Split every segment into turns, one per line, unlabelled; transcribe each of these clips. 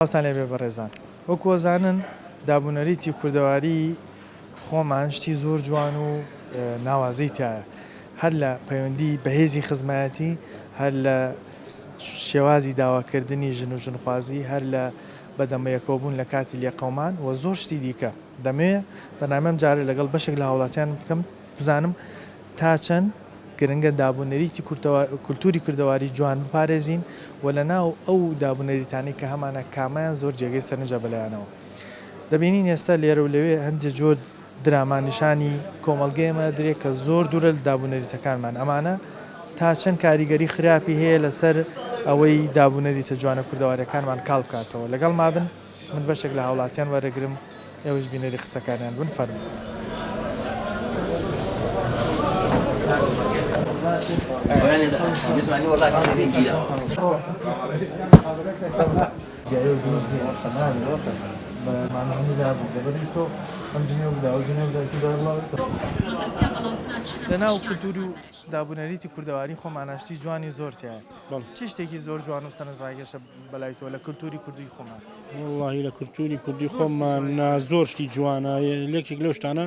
سڵاوتان لێبێ بەڕێزان. وەکو ئەزانن دابونەریتی کوردەواری خۆمان شتی زۆر جوان و ناوازەی تیایە هەر لە پەیوەندی بەهێزی خزمایەتی هەر لە شێوازی داواکردنی ژن و ژنخوازی هەر لە بەدەمەیەکەوە بوون لە کاتی لێقەومان و زۆر شتی دیکە دەمەوێ بەرنامەم جارێ لەگەڵ بەشێک لە هاوڵاتیان بکەم بزانم تا چەند گرنگە دابونەریتی کولتوری کوردەواری جوان بپارێزین و لەناو ئەو دابونەریتانەی کە هەمانە کامەیان زۆر جێگەی سەرنجە بەلایانەوە. دەبینین ئێستا لێرە و لەوێ هەندێ جۆر دراما نیشانی کۆمەڵگەی ئێمە دەدرێت کە زۆر دوورە لە دابونەریتەکانمان. ئەمانە تا چەند کاریگەری خراپی هەیە لەسەر ئەوەی دابونەریتە جوانە کوردەواریەکانمان کاڵ بکاتەوە. لەگەڵما بن. من بەشێک لە هاوڵاتیان وەرەگرم ئێوەش بینەری قسەکانیان بن فەرموو. لەناو کولتوور و دابونەریتی کوردەواری خۆمانا شتی جوانی زۆر تیایە. چ شتێکی زۆر جوان و سەرنجڕاکێشە بەلای تۆ لە کولتوری کوردی خۆمان؟
وەڵاهی لە کولتوری کوردی خۆمان زۆر شتی جوانە یەکێک لەو شتانە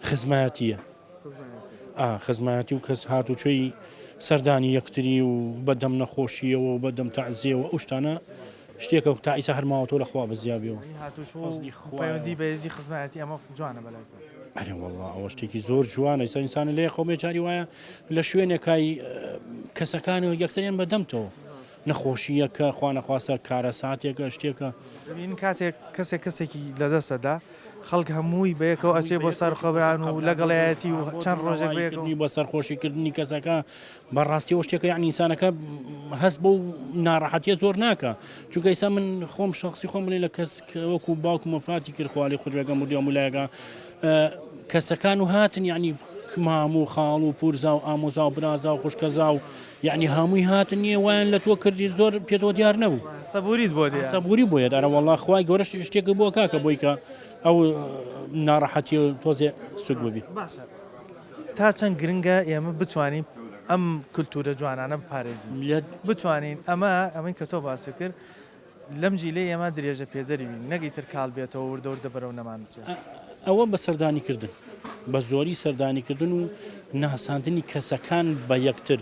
خزمایەتیە خزمایەتی و کەس هاتوچۆی سەردانی یەکتری و بەدەم نەخۆشیەوە و بەدەم تەعزیەوە ئەو شتانە شتێکە تا ئیسا هەر ماوەتەوە لە خوا بەزیابیەوە
پەیوەندی بەهێزی خزمایەتی ئەمە جوانە بەلای تۆ؟
ئەرێ وەڵا ئەوە شتێکی زۆر جوانە ئیسا ئینسانە لێ خۆمێ جاری وایە لە شوێنێکای کەسەکان و یەکتریان بەدەمتەوە نەخۆشییەکە خوانەخواستە کارەساتێکە شتێکە.
دەبینین کاتێک کەسێک کەسێکی لەدەستەدا خەڵک هەمووی بەیەکەوە ئەچێ بۆ سەر قەبران و لەگەڵیەتی و چەند ڕۆژێک بەیەکەوە.
بۆ سەرخۆشیکردنی کەسەکە بەڕاستی ئەوە شتێکە یعنی ئینسانەکە هەست بەو ناڕەحەتیە زۆر ناکا چونکە ئیسا من خۆم شخصی خۆم بڵێ لە کەس وەکو باوکم وەفاتی کرد خوا لێی خۆش بێ مردووە هەموو لایەکە کەسەکان و هاتن یعنی مام و خاڵ و پورزا و ئامۆزا و برازا و خوشکەزا و یعنی هەمووی هاتن نییە وایان لە تۆ کردی زۆر پێتەوە دیار نەبوو
سەبوریت بۆ دێ
سەبوری بۆ یە دارە وەڵا خوای گەورە شتێکە بۆ کاکە بۆی کە ئەو ناڕەحەتی تۆزێ سوک ببی
باشە تا چەند گرنگە ئێمە بتوانین ئەم کلتورە جوانانە بپارێزین بتوانین ئەمە ئەمەی کە تۆ باست کرد لەم جیلەی ئێمە درێژە پێدەری بین نەک ئیتر کاڵ بێتەوە وردە وردە بەرەو نەمان بچێت.
ئەوە بە سەردانی کردن بە زۆری سەردانی کردن و ناساندنی کەسەکان بە یەکتر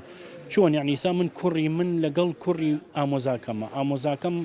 چۆن یعنی ئیسا من کوڕی من لەگەڵ کوڕی ئامۆزاکەمە ئامۆزاکەم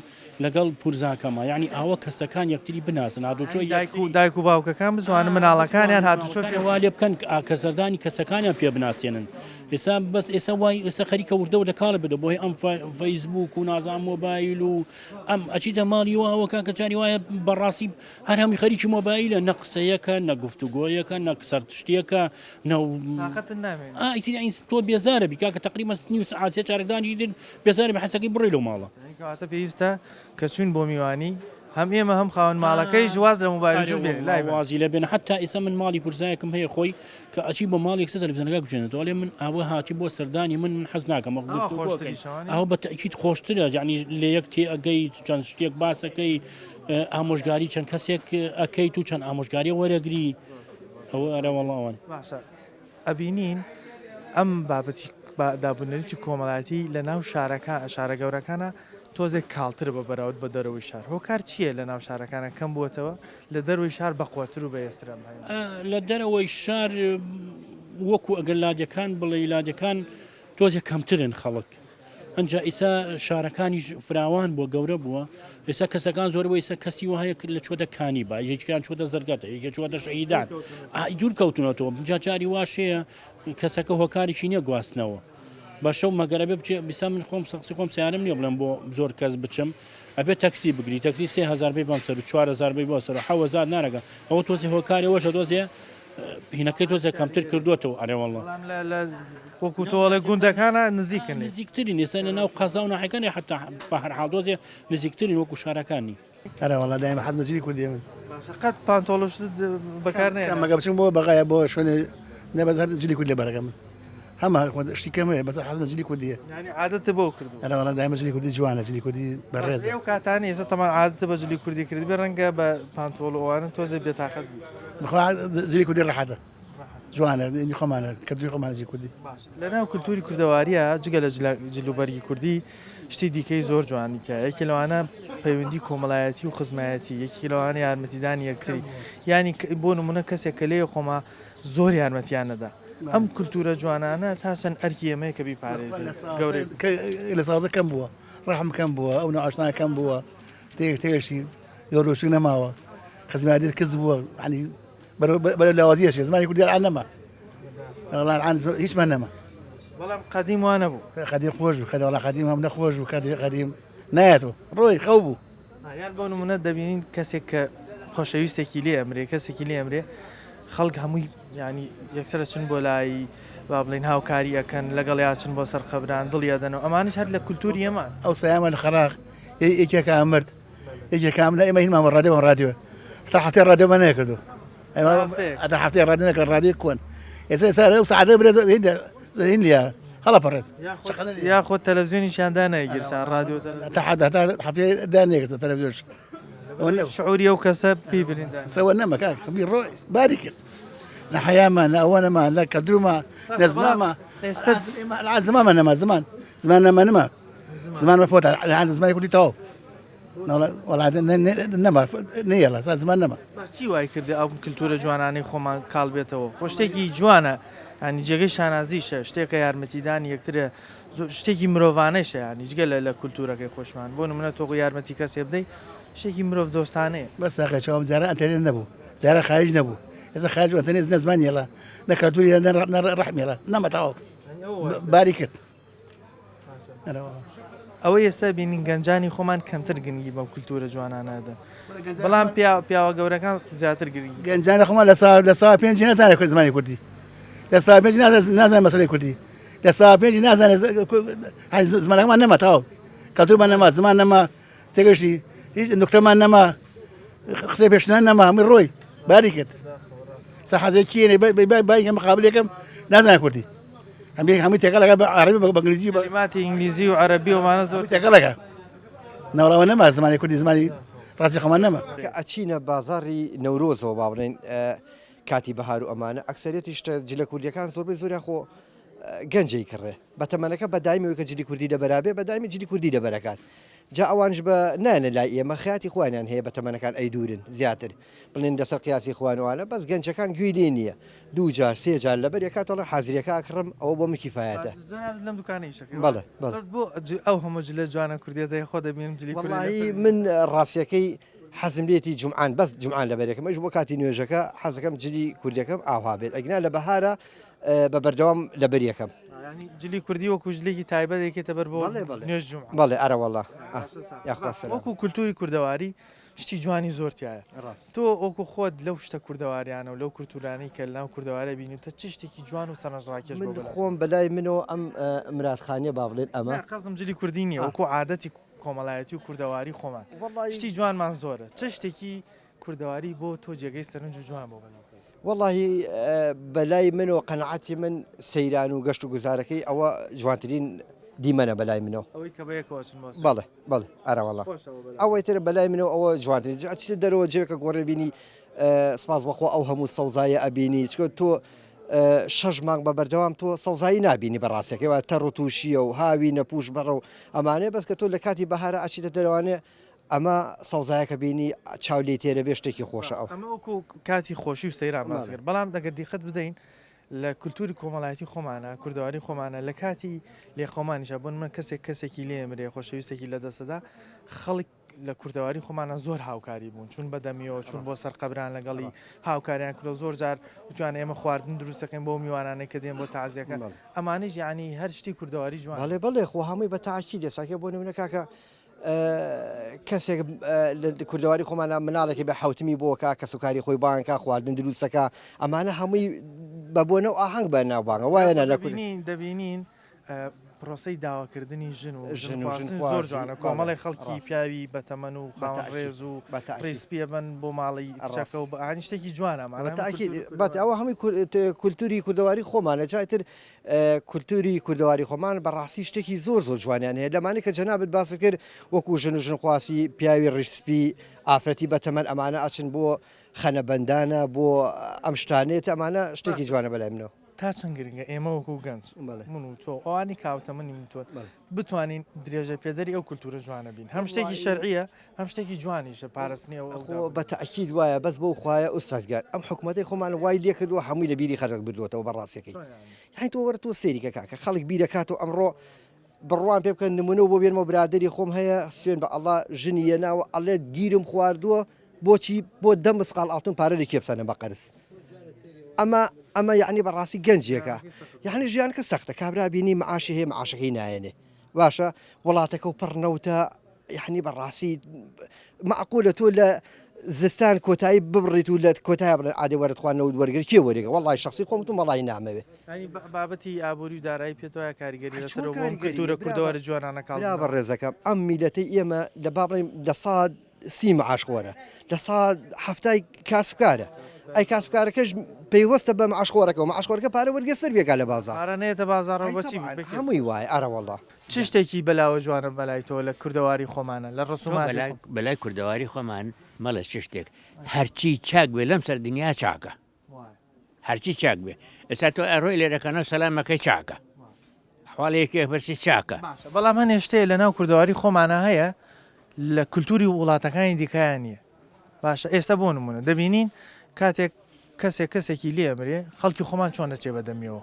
لەگەڵ پورزاکەمە یعنی ئاوە کەسەکان یەکتری بناسن هاتوچۆی
دایک و دایک و باوکەکان بزانن مناڵەکانیان هاتوچۆ پێ
وا لێ بکەن کە سەردانی کەسەکانیان پێ بناسێنن ئێستا بەس ئێستا وای ئێستا خەریکە وردە وردە کاڵە بدە بۆی ئەم فەیسبوک و نازان مۆبایل و ئەم ئەچیتە ماڵی واوە کاکە جاری وایە بەڕاستی هەر هەمووی خەریکی مۆبایلە نە قسەیەکە نە گفتوگۆیەکە نە سەر شتێکە نە
تاقەتت نامێنێ.
ئا ئیتر یانی تۆ بێزارە بی کاکە تەقریبەن نیو سەعات سێ چارەک دانیشی بێزارە بی حەزەکەی بڕۆی لەو ماڵە.
کەواتە پێویستە کە چووین بۆ میوانی هەم ئێمە هەم خاوەن ماڵەکەیش واز لە مۆبایل و شت بێنین لای بەن.
وازی لێ بێنە حەتا ئیستا من ماڵی پورزایەکم هەیە خۆی کە ئەچی بۆ ماڵ یەکسەر تەلەفزیۆنەکە کوژێنێتەوە ئەڵێ من ئاوە هاتی بۆ سەردانی من من حەز ناکەم وەک
ئاوا
گفتوگۆ بکەین
خۆشتریشە وانیە؟
ئەوە بە تەئکید خۆشترە یعنی لە یەک تێ ئەگەی چەند شتێک باس ئەکەی ئامۆژگاری چەند کەسێک ئەکەیت و چەند ئامۆژگاری وەرەگری ئەوە ئەرە وەڵا ئەوان.
باشە ئەبینین ئەم بابەتی دابونەریتی کۆمەڵایەتی لە ناو شارەکە شارە گەورەکانە تۆزێک کاڵترە بە بەراورد بە دەرەوەی شار هۆکار چییە لە ناو شارەکانە کەم بووەتەوە لە دەروەی شار بەقوەتر و بەهێزترە ئەم هەیە؟
لە دەرەوەی شار وەکو ئەگەر لادێکان بڵێی لادێکان تۆزێک کەمترن خەڵک ئەجا ئیسا شارەکانیش فراوان بووە گەورە بووە ئێستا کەسەکان زۆر بۆ ئیسا کەسی وایە لە چۆتە کانی با یەکیان چۆتە زەرگەتە یەکێ چۆتە شەهیدان دوور کەوتونەتەوە جا جاری واشەیە کەسەکە هۆکارێکی نییە گواستنەوە بە شەو مەگەر ئەبێ بچێ بیسا من خۆم سەخسی خۆم سیارم نییە بڵێم بۆ زۆر کەس بچم ئەبێ تەکسی بگری تەکسی 3000 بی بەم سەر و 4000 بی بۆ سەر و 7000 نارەگە ئەوە تۆزێ هۆکاری وەشە تۆزێ هینەکەی تۆزێ کەمتر کردووەتەوە ئەرێ واللە.
بەڵام لە لە وەکو تۆ ئەڵێ گوندەکانە نزیکن لێ.
نزیکترین ئێستا لە ناو قەزا و ناحیەکانی حەتا بە هەر حاڵ تۆزێ نزیکترین وەکو شارەکان نین.
ئەرێ وەڵا دایمە حەزمە جلی کوردیە من.
باشە قەت پانتۆڵ و شتت بەکار نەهێنا؟
کەم مەگە بچم بۆ بەغایە بۆ شوێنێ نە بەس هەر جلی کوردی لەبەرەکەم من هەمە شتی کەم هەیە بەس حەزمە جلی کوردیە.
یانی عادەتت بەو کردووە؟
ئەرێ وەڵا دایمە جلی کوردی جوانە جلی کوردی بەڕێزە.
باشە ئەو کاتانەی ئێستا تەمان عادەتت بە جلی کوردی کردبێ ڕەنگە بە پانتۆڵ و ئەوانە تۆزێ بێتاقەت بی.
بەخوا جلی کوردی ڕەحەتە جوانە ئینی خۆمانە کەلتوری خۆمانە جلی کوردی.
باشە لەناو کلتوری کوردەواریە جگە لە جل و بەرگی کوردی شتی دیکەی زۆر جوانی تیایە یەکێ لەوانە. پەیوەندی کۆمەڵایەتی و خزمایەتی، یەکێک لەوانە یارمەتیدانی یەکتری، یانی بۆ نموونە کەسێک کە لێی خۆما زۆر یارمەتیان نەدا. ئەم کولتوورە جوانانە تا چەند ئەرکی ئێمەیە کە بیپارێزین؟ گەورەی.
لە سازە کەم بووە، ڕەحم کەم بووە، ئەو نائاشنایە کەم بووە، تێگەشتی یۆرۆشک نەماوە، خزمایەتی کز بووە، یانی بەرەو لاوازی ئەچێ زمانی کوردی الان نەما الان هیچمان نەما.
بەڵام قەدیم وا نەبوو.
قەدیم خۆش بوو قەدیم وەڵا قەدیم هەم نەخۆش بوو کاتی قەدیم نایەتەوە ڕۆی خەو بوو.
یان بۆ نمونە دەبینین کەسێک کە خۆشەویستێکی لێ ئەمرێ کەسێکی لێ ئەمرێ خەڵک هەمووی ینی یەکسەر چن بۆ لای با بڵین هاوکاری ئەەکەن لەگەڵ یا چن بۆ سەر قەبران دڵی ئەدەنەوە ئەمانش هەر لە کولتوری ئێمە.
ئەو سەیامە لە خەراق یەکێکە ئەمرد یەکێک کام لە ئێمە هینمان بە ڕادیۆ بە ڕادیۆ تا هەفتەی ڕادیۆمان نەکردو هەتا هەفتەی ڕادیۆ نەکرد ڕادیۆ کۆن ئێستا ئێستا ئەو سەعاتە برێت هین لیا هەڵەپەڕێت
یاخود تەلەڤزیۆنیشیان دانایگیرسا ڕادیۆ
تا هەفتەی دانێکرد تەلەڤزیۆنش
شعوری ئەو کەسە پێی بریندار
سەوە نەما کاک هەمووی ڕۆی باری کرد لە حەیامان لە ئەوە نەما لە کەدروما لە زمانما
ئێستا
زمانمان نەما زمان زمان نەما نەما زمان بە فۆتا زمانی کوردی تەواو وەڵا نەما نەیەڵا سا زمان نەما.
باش چی وای کردی ئەم کلتورە جوانانەی خۆمان کاڵ بێتەوە خۆ شتێکی جوانە ینی جێگەی شانازیشە شتێکە یارمەتیدانی یەکترە شتێکی مرۆڤانەیشە ینی جگە لە لە کولتورەکەی خۆشمان بۆ نمونە تۆ یارمەتی کەسێ بدەی شتێکی مرۆڤ دۆستانەیە.
بەس ساقی چاوم جاران ئەنتەرنێت نەبوو جاران خارج نەبوو ئێستا خارج و ئەنتەرنێت نە زمان یەڵا نە کەلتوری نە ڕەحم یەڵا نەما تەواو باری کرد.
ئەوەی ئێستا بینین گەنجانی خۆمان کەمتر گرنگی بەم کولتوورە جوانانە دەن بەڵام پیاوە گەورەکان زیاتر گرنگی
گەنجانی خۆمان لە سا لە سا پێنج نازانێت کورد زمانی کوردی لە سا پێنج نازانێت مەسەلەی کوردی لە سا پێنج نازانێت زمانەکەمان نەما تەواو کەلتوورمان نەما زمان نەما تێگەشتی هیچ نوکتەمان نەما قسەی پێشنان نەما هەمووی ڕۆی باری کرد سەحەزێ کێنێ بای مقابلێکم نازانێت کوردی هەمووی هەمووی تێکەڵەکە بە عەرەبی بە ئینگلیزی بە
کەلیماتی ئینگلیزی و عەرەبی و ئەمانە زۆر
تێکەڵەکە ناوەڵاوە نەما زمانی کوردی زمانی ڕاستی خۆمان نەما.
کە ئەچینە بازاڕی نەورۆزەوە با بڵێین کاتی بەهار و ئەمانە ئەکسەرێتی شتە جلە کوردیەکان زۆربەی زۆریان خۆ گەنجەی کڕێ بە تەمەنەکە بە دایمەوەی کە جلی کوردی لەبەرابێ بە دایمی جلی کوردی لەبەرەکات جا ئەوانش بە نایەنە لای ئێمە خیاتی خۆیانیان هەیە بە تەمەنەکان ئەیدورن زیاتر بڵێن لەسەر قیاسی خۆیان بەس گەنجەکان گوێی لێ نییە دوو جار سێ جار لەبەر یەکات ئەڵێ حازریەکە ئەکڕم ئەوە بۆ من کیفایەتە.
جەنابت لەم دوکانە ئیش ئەکەی
بەڵێ بەڵێ.
بەس بۆ ئەو هەموو جلە جوانە کوردیە دەی خۆ دەبینم جلی کوردی لەسەر
وەڵایی من ڕاستیەکەی حەزم لێتی جومعان بەس جومعان لەبەر یەکەم ئەویش بۆ کاتی نوێژەکە حەزەکەم جلی کوردیەکەم ئاوها بێت ئەگینا لە بەهارا بە بەردەوام لەبەر یەکەم.
یانی جلی کوردی وەکو جلێکی تایبەت دەیکەیتە بەر بۆ نوێژ جومعە.
بەڵێ ئەرەوەڵا یاخوا سەلام.
وەکو کولتوری کوردەواری شتی جوانی زۆر تیایە تۆ وەکو خۆت لەو شتە کوردەواریانە و لەو کولتورانەی کە لەناو کوردەوارە بینیوتە چ شتێکی جوان و سەرنجڕاکێش
من خۆم بەلای منەوە ئەم مرادخانیە با بڵێن ئەمە
قەزم جلی کوردی نییە وەکو عادەتی کۆمەڵایەتی و کوردەواری خۆمان شتی جوانمان زۆرە چ شتێکی کوردەواری بۆ تۆ جێگەی سەرنج و جوان بۆ بەلاو
وەڵاهی بەلای من و قەناعەتی من سەیران و گەشت و گوزارەکەی ئەوە جوانترین دیمەنە بەلای منەوە
ئەوەی کە بەیەکەوە چن بۆ
بەڵێ بەڵێ ئەرە وەڵا ئەوەی تر بەلای منەوە ئەوە جوانترین جا چیتە دەرەوە جێکە گۆڕێ بینی سپاس بەخوا ئەو هەموو سەوزایە ئەبینی چکە تۆ شەش مانگ بە بەردەوام تۆ سەوزایی نابینی بەڕاستەکەی وە تەڕ و تووشیە و هاوی نەپوش بەڕە و ئەمانەیە بەس کە تۆ لە کاتی بەهارە ئەچیتە دەرەوانێ ئەمە سەوزایەکە بینی چاو لێی تێرە بێ شتێکی خۆشە ئەو.
ئەمە وەکو کاتی خۆشی و سەیران باس کرد بەڵام ئەگەر دیقەت بدەین لە کولتوری کۆمەڵایەتی خۆمانە کوردەواری خۆمانە لە کاتی لێقەومانیشا بۆ نمونە کەسێک کەسێکی لێ مرێ خۆشەویستێکی لە دەستەدا خەڵک لە کوردەواری خۆمانە زۆر هاوکاری بوون چون بە دەمیەوە چون بۆ سەر قەبران لەگەڵی هاوکاریان کردو زۆر جار وتویان ئێمە خواردن دروست دەکەین بۆ میوانانەی کە دێن بۆ تازیەکە ئەمانیش یعنی هەر شتی کوردەواری جوان
بەڵێ بەڵێ خۆ هەمووی بە تاکید ئێستاکە بۆ نمونە کاکە کەسێک لە کوردەواری خۆمانە مناڵێکی بە حوتمی بۆکە کەسوکاری خۆی بانکە خواردن دروستەکە ئەمانە هەمووی بە بۆنە و ئاهەنگ بە ناوبانگە وایە لە
دەبینین دەبینین پرۆسەی داواکردنی ژن و ژن زۆر جوانە کۆمەڵی خەڵکی پیاوی بەتەمەن و خاوەن ڕێز و ڕیزپیە بن بۆ ماڵی کچەکە و بەهانی شتێکی جوانە
بەت ئەوە هەمووی کولتوری کوردەواری خۆمانە جایتر کولتوری کوردەواری خۆمان بەڕاستی شتێکی زۆر زۆر جوانیان هەیە لەمانەی کە جەنابت باست کرد وەکو ژن و ژنخواسی پیاوی ڕیش سپی ئافرەتی بەتەمەن ئەمانە ئەچن بۆ خەنەبەندانە بۆ ئەم شتانێت ئەمانە شتێکی جوانە بەلای منەوە.
تا چەند گرنگە ئێمە وەکو گەنج من و تۆ ئەوانی کاوتە منی من تۆ بتوانین درێژە پێدەری ئەو کولتورە جوانە بین هەم شتێکی شەرعیە هەم شتێکی جوانیشە پارستنی ئەو
خۆ بە تەئکید وایە بەس بەو خوایە ئوستاز گیان ئەم حکومەتەی خۆمان وای لێ کردووە هەمووی لە بیری خەلک بردووەتەوە بە ڕاستیەکەی یانی تۆ وەرە تۆ سەیری کە کاکە خەڵک بیرەکاتەوە ئەمڕۆ بڕوان پێ بکەن نمونە بۆ بێنمەوە برادری خۆم هەیە سوێن بە ئەڵا ژنی یەناوە ئەڵێت گیرم خواردووە بۆچی بۆ دە مسقاڵ ئاڵتون پارە لە کێ بسەنم بە قەرز ئەمە ئەمە یعنی بەڕاستی گەنجێکە یعنی ژیانکە سەختە کابرا بینی معاشی هەیە معاشەکەی نایەنێ باشە وڵاتەکە و پڕ نەوتە یعنی بەڕاستی معقولە تۆ لە زستان کۆتایی ببڕیت و لە کۆتای بڵێن ئادێ وەرە تخوا نەوت وەرگر کێ وەرێگە وەڵی شخصی خۆم تو مەڵی نامەوێ
بابەتی ئابووری و دارایی پێت وایە کاریگەری لەسەر کولتورە کوردەوارە جوانانە کاڵ
بە ڕێزەکەم ئەم میلەتەی ئێمە لە با بڵێن لە ساد سی معاش خۆرە لە سا حەفتای کاسبکارە ئەی کاسبکارەکەش پەیوەستە بە معاش خۆرەکەەوە معاش خۆرەکە پارە وەرگێ سەر بێگا لە بازاڕ
پارە نێتە بازاڕەوە بەچی
هەمووی وایە ئەرە وەڵا.
چ شتێکی بەلاوە جوانە بەلای تۆ لە کوردەواری خۆمانە لە ڕسوماتی خۆ.
بەلای کوردەواری خۆمان مەڵێ چ شتێک هەرچی چاک بێ لەم سەر دنیا چاکە هەرچی چاک بێ ئێستا تۆ ئەڕۆی لێرەکەنەوە سەلامەکەی چاکە حواڵی یەکێ پرسی چاکە.
باشە بەڵام هەنێ شتێ لە ناو کوردەواری خۆمانا هەیە لە کولتوری وڵاتەکانی دیکەیا نییە باشە ئێستا بۆ نمونە دەبینین کاتێک کەسێک کەسێکی لێ ئەمرێ خەڵکی خۆمان چۆن دەچێ بە دەمیەوە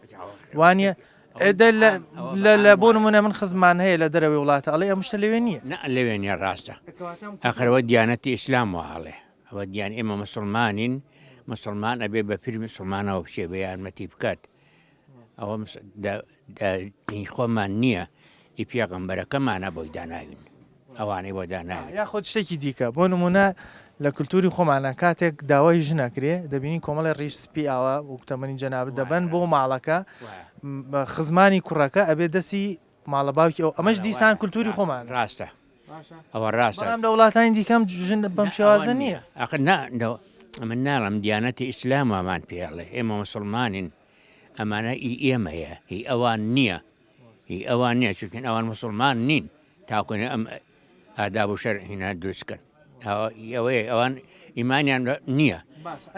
وانە لە بۆ نمونە من خزمان هەیە لە دەرەوەی وڵاتە ئەڵێ ئەم شتە لەوێ نییە
نا لەوێ نییە ڕاستە ئەخرەوە دیانەتی ئیسلام وهاڵێ ئەوە دیان ئێمە مسلمانین مسلمان ئەبێ بە پیر مسلمانەوە بچێ بە یارمەتی بکات ئەوە هی خۆمان نییە ئی پێغەمبەرەکەمانە بۆی داناوین ئەوانەی بۆ داناوین.
یاخود شتێکی دیکە بۆ نمونە لە کلتوری خۆمانە کاتێک داوای ژن ئەکرێ دەبینی کۆمەڵی ڕیش سپی ئاوا وەکو تەمەنی جەنابت دەبەن بۆ ماڵەکە خزمانی کوڕەکە ئەبێ دەسی ماڵە باوکی ئەو ئەمەش دیسان کلتوری خۆمانە.
ڕاستە ئەوە ڕاستە.
بەڵام لە وڵاتانی دیکەم ژن بەم شێوازە نییە.
ئەخر نا من ناڵێم دیانەتی ئیسلام وامان پێ ئەڵێ ئێمە موسڵمانین ئەمانە ئی ئێمەیە هی ئەوان نییە هی ئەوان نییە چونکە ئەوان موسڵمان نین تاکوێنە ئەم ئاداب و شەرعینە دروستکەن ئەوەیە ئەوان ئیمانیان نییە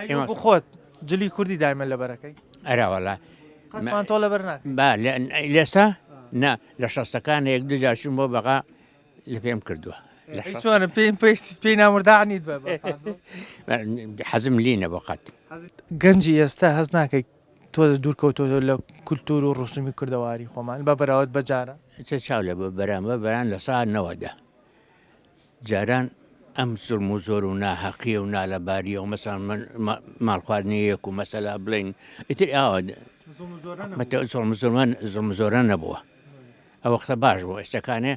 ئێمە خۆت جلی کوردی دایمە لەبەرەکەی
ئەراوەلا
تۆ لەبەر
با لێستا نا لە شەستەکان یەک دوجار چوم بۆ بەغا لە پێم کردووە
چۆنە پێم پێی نامردانیت بە
حەزم لینە بۆ قەت
گەنجی ئێستا هەست ناکەی تۆ دوور کەوتۆتەوە لە کولتوور و ڕسومی کوردەواری خۆمان بە بەراورد بە جاران؟
چ چاو لە بەرامبەر بەران لە سا نەوەدە جاران ئەم زوڵم و زۆر و ناهەقیە و نالەباریە و مەسەڵەن ماڵ خواردنی یەک و مەسەلا بڵین ئیتر ئاوە زوڵم زوڵم زۆرە نەبووە ئەو وەختە باش بوو ئێستەکانێ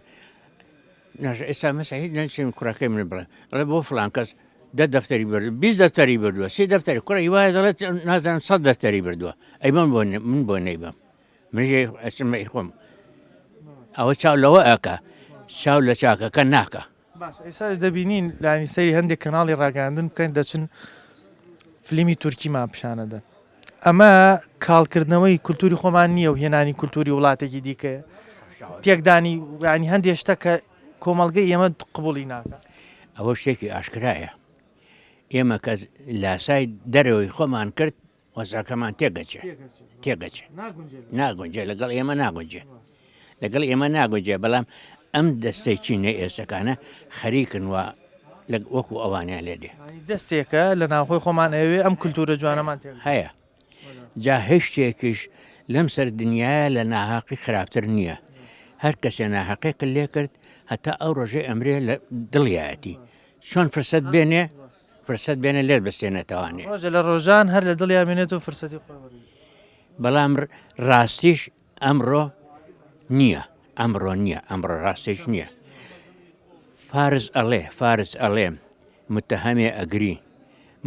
ئێستا مەسە هیچ نەچیم کوڕەکەی من بڵێ ئەڵێ بۆ فلان کەس دە دەفتەری برد 20 دەفتەری بردووە سێ دەفتەری کوڕە هیوایە دەڵێت نازانم سە دەفتەری بردووە ئەی من بۆ من بۆ نەیبەم منژێ ئەچمە خۆم ئەوە چاو لەوە ئەکا چاو لە چاکەکە ناکە
باش ئێستاش دەبینین لانی سەیری هەندێک کەناڵی ڕاگەیاندن بکەن دەچن فلیمی تورکیمان پیشانەدەن ئەمە کاڵکردنەوەی کولتوری خۆمان نییە و هێنانی کولتوری وڵاتێکی دیکەیە تێکدانی ینی هەندێک شتە کە کۆمەڵگەی ئێمە قبوڵی ناکە
ئەوە شتێکی ئاشکرایە ئێمە کە لاسای دەرەوەی خۆمان کرد وەزعەکەمان تێگەچێ تێگەچێ ناگونجێ لەگەڵ ئێمە ناگونجێ لەگەڵ ئێمە ناگونجێ بەڵام ئەم دەستەی چینە ئێستەکانە خەریکن و وەکو ئەوانیان لێ دێ
دەستێکە لە ناوخۆی خۆمان ئەوێ ئەم کولتورە جوانەمان تێک
هەیە جا هیچ شتێکیش لەم سەر دنیاە لە ناهاقی خراپتر نییە هەر کەسێ ناهەقێکت لێ کرد هەتا ئەو ڕۆژەی ئەمرێ لە دڵیایەتی چۆن فرسەت بێنێ فرسەت بێنە لێت بستێنێتەوانێ.
ڕۆژێ لە ڕۆژان هەر لە دڵیا مێنێت و فرسەتی خۆی وەرگرێت.
بەڵام ڕاستیش ئەمڕۆ نییە، ئەمڕۆ نییە، ئەمڕۆ ڕاستیش نییە. فارس ئەڵێ، فارس ئەڵێ متهەمێ ئەگری،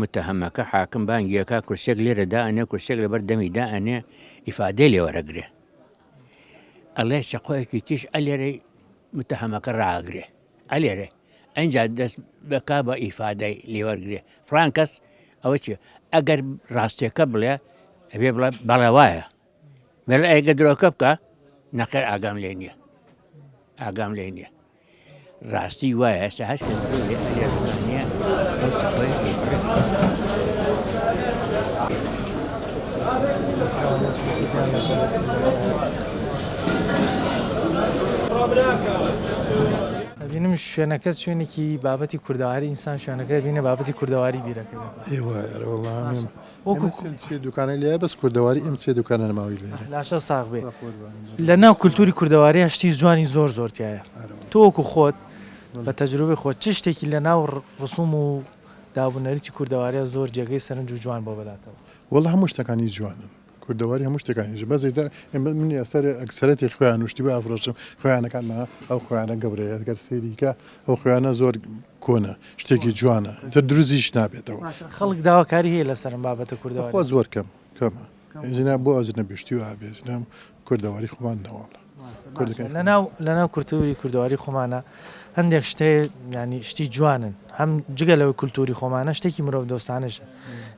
متهەمەکە حاکم بانگی ئەکا کورسیەک لێرە دائەنێ، کورسیەک لەبەر دەمی دائەنێ، ئیفادەی لێ وەرەگرێ. ئەڵێ چەقۆیەکی تیژ ئەلێرەی متهەمەکە ڕائەگرێ. ئەلێرێ ئەنجا دەست بکا بە ئیفادەی لێوەرگێ فلان کەس ئەوە چیە ئەگەر ڕاستیەکە بڵێ ئەبێ بڵێ بەڵێ وایە بەڵێ ئەگە درۆکە بکە نەخێر ئاگام لێ نییە ئاگام لێ نییە ڕاستی وایە ئێستا هەر کەس بڵێ ئەلێرەکانیە ئەو چەقۆیە پێ بڕێ.
ئەبینم شوێنەکە شوێنێکی بابەتی کوردەواری ئینسان شوێنەکە بینە بابەتی کوردەواری بیرەکەوێت.
ئێوە وەڵا وەکو سێ دوکانە لێ بەس کوردەواری ئەم سێ دوکانە نەماوی لێ
لاشە ساغ بێ لە ناو کولتوری کوردەواری شتی جوانی زۆر زۆر تایە تۆ وەکو خۆت بە تەجروبەی خۆت چ شتێکی لە ناو ڕسوم و دابونەریتی کوردەواریە زۆر جێگەی سەرنج و جوان بۆ بەلاتەوە؟
وەڵا هەموو شتەکانی جوانن کوردەواری هەموو شتەکانی بەس ئیتر من ئێستا ئەکسەرەتی خوێیان و شتی بۆ ئەفرۆشم خوێیانەکانمە ئەو خوێیانە گەورەیە گەر سەیری کە ئەو خوێیانە زۆر کۆنە شتێکی جوانە ئیتر دروزیش نابێتەوە.
باشە خەڵک داواکاری هەیە لەسەر ئەم بابەتە کوردەواری؟
بەخوا زۆر کەم کەمە ژنا بۆ ئەجنەبی شتی وا بێ ژنا کوردەواری خۆمان نەواڵە.
لەناو لەناو کولتوری کوردەواری خۆمانە هەندێک شت هەیە یانی شتی جوانن هەم جگە لەوەی کولتوری خۆمانە شتێکی مرۆڤ دۆستانەشە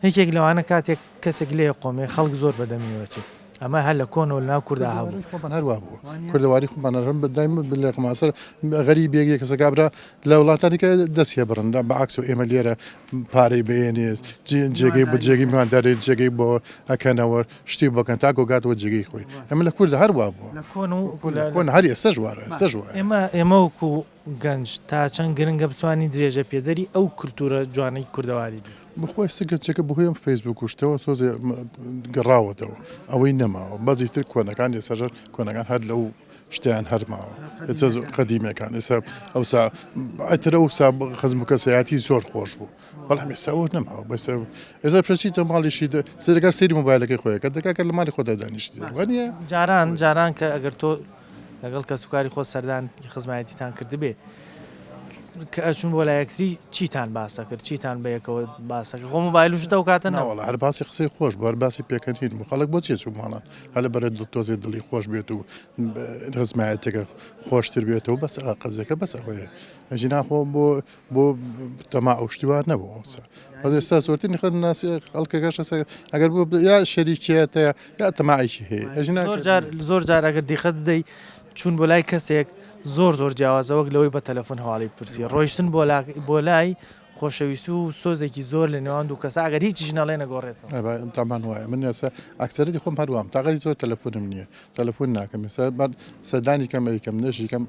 یەکێک لەوانە کاتێک کەسێک لێ قۆمێ خەڵک زۆر بەدەمیەوە چێ ئەمە هەر لە کۆنەوە لەناو کوردا هەبوو
خۆمان هەروا بووە کوردەواری خۆمان هەرم بەدایم بلێ غەریب یەک یەک کەسە کابرا لە وڵاتانی کە دەست هێبڕن بە عکس و ئێمە لێرە پارەی بێنێت جێگەی بە جێگەی میوانداری جێگەی بۆ ئەکەنەوە شتی بکەن تاکو گاتەوە جێگەی خۆی ئەمە لە کوردە هەر وا بووە
لە کۆن و
لە کۆن هەر ئێستاش وارە ئێستاش وایە.
ئێمە ئێمە وەکو گەنج تا چەند گرنگە بتوانین درێژە پێدەری ئەو کولتوورە جوانەی کوردەواری بین؟
بەخوا ئێستا گەنجەکە بەهۆی ئەم فەیسبووک و شتەوە تۆزێ گەڕاوەتەوە ئەوەی نەماوە بەس ئیتر کۆنەکان ئێستاش کۆنەکان هەر لەو شتیان هەر ماوە ئێستا قەدیمەکان ئێستا ئەوسا ئیتر ئەوسا خزم و کەسایەتی زۆر خۆش بوو بەڵام ئێستا ئەوە نەماوە بەس ئێستا پرسیتە ماڵیشی سەرەکە سەیری مۆبایلەکەی خۆی کە دەکا کە لە ماڵی خۆدا دانیشتی وانە
جاران جاران کە ئەگەر تۆ لەگەڵ کەسوکاری خۆ سەردان خزمایەتیتان کردبێ کە ئەچون بۆ لای یەکتری چیتان باسە کرد چیتان بە یەکەوە باسە کرد خۆ مۆبایل و شتە و کاتە
ناوەڵا هەر باسی قسەی خۆش بوو هەر باسی پێکەنین بوو خەڵک بۆ چیە چوو ماڵان هەر لە بەرە دڵ تۆزێ دڵی خۆش بێت و خزمایەتەکە خۆشتر بێتەوە بەس قەزیەکە بەس ئەوەیە ئەژینا خۆ بۆ بۆ تەماع و شتی وا نەبوو ئەوسا بەس ئێستا زۆرترین خەڵک ناسی خەڵکەکەش ئێستا ئەگەر بۆ یا شەریکیەتە یا تەماعێکی هەیە ئەژینا
زۆر جار زۆر جار ئەگەر دیقەت بدەی چوون بۆ لای کەسێک زۆر زۆر جیاوازە وەک لەوەی بە تەلەفۆن هەواڵی بپرسی ڕۆیشتن بۆ لا بۆ لای خۆشەویست و سۆزێکی زۆر لە نێوان دوو کەسە ئەگەر هیچیش نەڵێ نەگۆڕێتەوە.
تامان وایە من ئێستا ئەکسەرەتی خۆم هەر وام تاقەتی زۆر تەلەفۆنم نییە تەلەفۆن ناکەم ئێستا سەردانی کەم ئەیکەم نەشی کەم